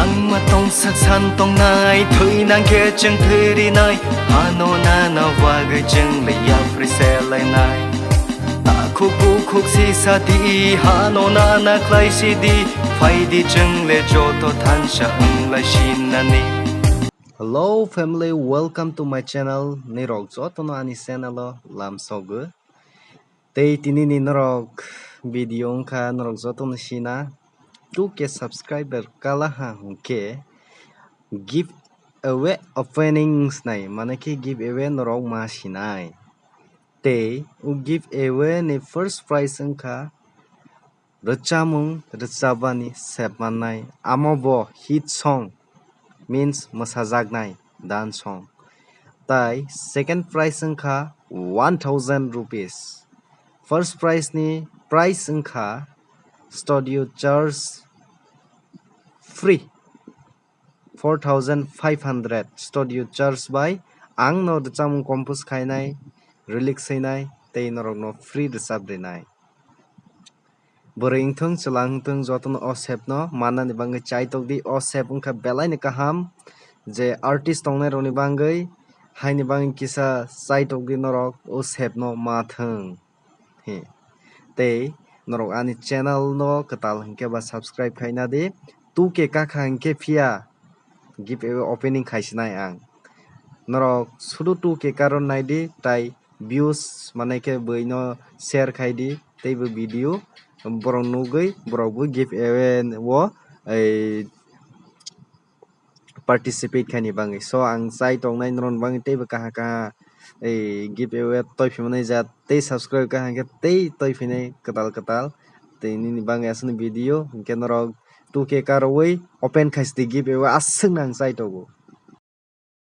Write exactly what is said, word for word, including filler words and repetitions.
Ang ma tong sak san tong nai, thwi nang khe chwng thwi ri nai, hano nana wagwi chwng le yapri se lai nai. Takhuk bukhuk si sa di, hano nana khlai si di, phai di chwng le joto thansa wng lai sin nani. Hello family, welcome to my channel. Nirok jotono ani channel o lamsogo. Tei tini ni norok video wngkha norok jotono sina two K subscriber kala ha hwnkhe give away opening snai, mane khe give away norok ma sinai. Tei o give away ni first prize wngkha rwchapmung rwchapbani sep mannai, amo bo hit song means mwsajaknai dance song. Tai second prize wngkha one thousand rupees. First prize ni prize wngkha studio charge free four thousand five hundred studio charge bai ang no rwchapmung compose khainai, release khainai tei norok no free rwchap rinai. Bwrwi wngthung, chwla wngthung, jotono o sep no mannani bagwi chai tok di. O sep wngkha belai ni kaham, je artist tongnai rokni bagwi, haini bagwi kisa chai tok di norok o sep no ma thung. He. Tei norok ani channel no kwtal hinkhe ba subscribe khaina di. Two K kakha hinkhe phiya give away opening khaisinai ang. Norok sudu two K karon nai di, tai views manai khe bwino share khai di, tei bo video borok nugwi borok bo give away o, ei, participate khaini bagwi. So ang chai tongnai norokni bagwi teibo kaha kaha, ei, give away toi phimani jat tei subscribe kaha khe tei toi phinai kwtal kwtal. Tei nini bagwi aswkni video hinkhe norok two K karwi open khaisidi give away aswkno ang chai tongo.